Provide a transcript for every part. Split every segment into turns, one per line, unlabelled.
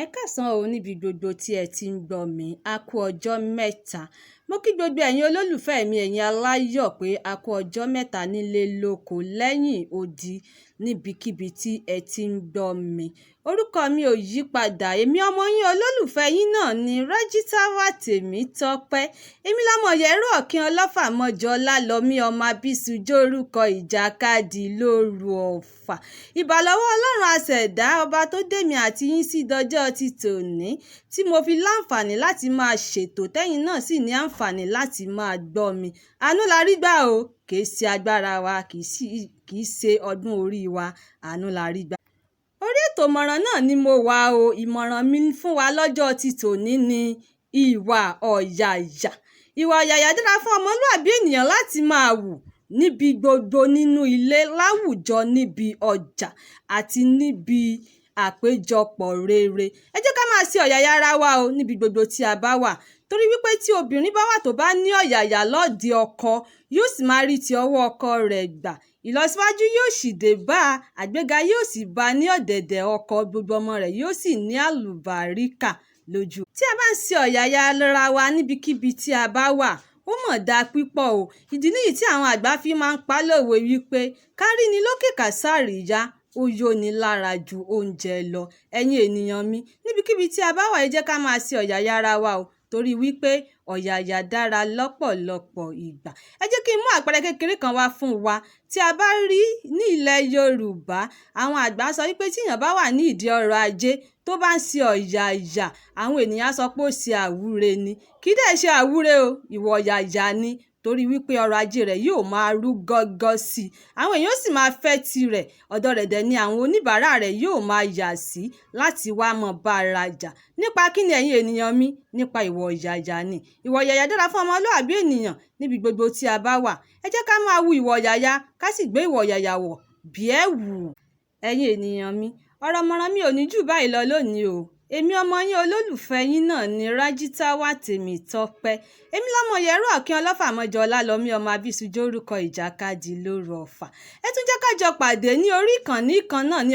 Ẹ káàsán o níbi gbogbo tí ẹ ti ń gbọ́ mi. A kú ọjọ́ mẹ́ta. Mo kí gbogbo ẹ̀yin olólùfẹ́ mi, ẹ̀yin aláyọ̀ pé a kú ọjọ́ mẹ́ta nílé lóko lẹ́yìn odi níbikíbi tí ẹ ti ń gbọ́ mi. Orúkọ mi ò yí padà. Èmi ọmọ yín olólùfẹ́ yín náà ni Rájítáwà Tèmítọ́pẹ́. Èmi lọmọ Ìyẹ̀rú Ọ̀kín Ọlọ́fà Mọ́jọ Ọlálọmí ọmọ Abísù jórúkọ ìjàkadì lóru Ọ̀fà. Ìbà lọ́wọ́ Ọlọ́run àṣẹ̀dá ọba tó dé mi àti yín sí dọjọ́ ti tòní tí mo fi láǹfààní láti máa ṣètò tẹ́yin náà sì ní àǹfààní láti máa gbọ́ mi. Àánú la rí gbà o, kì í ṣe agbára wa, kì í ṣe ọgbọ́n orí wa, àánú la rí gbà. Orí ètò ìmọ̀ràn náà ni mo wà o. Ìmọ̀ràn mi fún wa lọ́jọ́ ti tòní ni ìwà ọ̀yàyà. Ìwà ọ̀yàyà dára fún ọmọlúàbí ènìyàn láti máa wù níbi gbogbo nínú ilé, láwùjọ, níbi ọjà àti níbi àpéjọpọ̀ rere. Ẹ jẹ́ ká máa ṣe ọ̀yàyà ara wa o níbi gbogbo tí a bá wà. Torí wípé tí obìnrin bá wà tó bá ní ọ̀yàyà lọ́ọ̀dẹ̀ ọkọ, yóò sì máa rí ti ọwọ́ ọkọ rẹ̀ gbà. Ìlọsíwájú yóò sì dé bá a, àgbéga yóò sì bá a ní ọ̀dẹ̀dẹ̀ ọkọ, gbogbo ọmọ rẹ̀ yóò sì ní àlùbáríkà lójú. Tí a bá ń ṣe ọ̀yàyà ara wa níbikíbi tí a bá wà, ó mọ̀ dáa pípọ̀ o. Ìdí nìyí tí àwọn àgbà fi máa ń pa lówe wípé ká rí ni lókè ká sàríyá, ó yó ni lára ju oúnjẹ lọ. Ẹ̀yin ènìyàn mi, níbikíbi tí a bá wà, ẹ jẹ́ ká máa ṣe ọ̀yàyà ara wa o torí wípé ọ̀yàyà dára lọ́pọ̀lọpọ̀ ìgbà. Ẹ jẹ́ kí n mú àpẹẹrẹ kékeré kan wá fún wa. Tí a bá rí ní ilẹ̀ Yorùbá, àwọn àgbà sọ wípé tí èèyàn bá wà ní ìdí ọrọ̀ ajé tó bá ń ṣe ọ̀yàyà, àwọn ènìyàn á sọ pé ó ṣe àwúre ni. Kì í dẹ̀ ṣe àwúre o, ìwà ọ̀yàyà ni torí wípé ọrọ̀ ajé rẹ̀ yóò máa rú gọ́gọ́ sí i. Àwọn èèyàn ó sì máa fẹ́ tirẹ̀. Ọ̀dọ̀ rẹ̀ dẹ̀ ni àwọn oníbàárà rẹ̀ yóò máa yà sí láti wá mọ bá rajà. Nípa kí ni ẹ̀yin ènìyàn mi? Nípa ìwà ọ̀yàyà ni. Ìwà ọ̀yàyà dára fún ọmọlúàbí ènìyàn níbi gbogbo tí a bá wà. Ẹ jẹ́ ká máa hu ìwà ọ̀yàyà ká sì gbé ìwà ọ̀yàyà wọ̀ bí ẹ̀wù. Ẹ̀yin ènìyàn mi, ọ̀rọ̀ ìmọ̀ràn mi ò ní jù báyìí lọ lónìí o. Èmi ọmọ yín olólùfẹ́ yín náà ni Rájítáwà Tèmítọ́pẹ́. Èmi lọmọ Ìyẹ̀rú Ọ̀kín Ọlọ́fà Mọ́jọ Ọlálọmí ọmọ Abísù jórúkọ ìjàkadì lóru Ọ̀fà. Ẹ tún jẹ́ ká jọ pàdé ní orí ìkànnì kan náà ní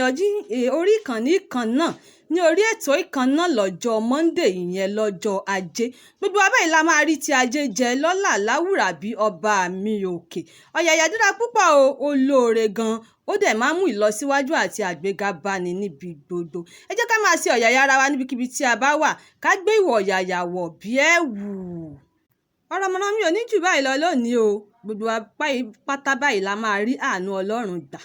orí ìkànnì kan náà ní orí ètò ìkan náà lọ́jọ́ Monday, ìyẹn lọ́jọ́ Ajé. Gbogbo wa báyìí la máa rí ti ajé jẹ lọ́lá láwùrà bí ọba mi òkè. Ọ̀yàyà dára púpọ̀ o, ó lóore gan-an, ó dẹ̀ máa ń mú ìlọsíwájú àti àgbéga báni níbi gbogbo. Ẹ jẹ́ ká máa ṣe ọ̀yàyà ara wa níbikíbi tí a bá wà, ká gbé ìwà ọ̀yàyà wọ̀ bí ẹ̀wù. Ọ̀rọ̀ ìmọ̀ràn mi ò ní jù báyìí lọ lónìí o. Gbogbo wa pátá báyìí la máa rí àánú Ọlọ́run gbà.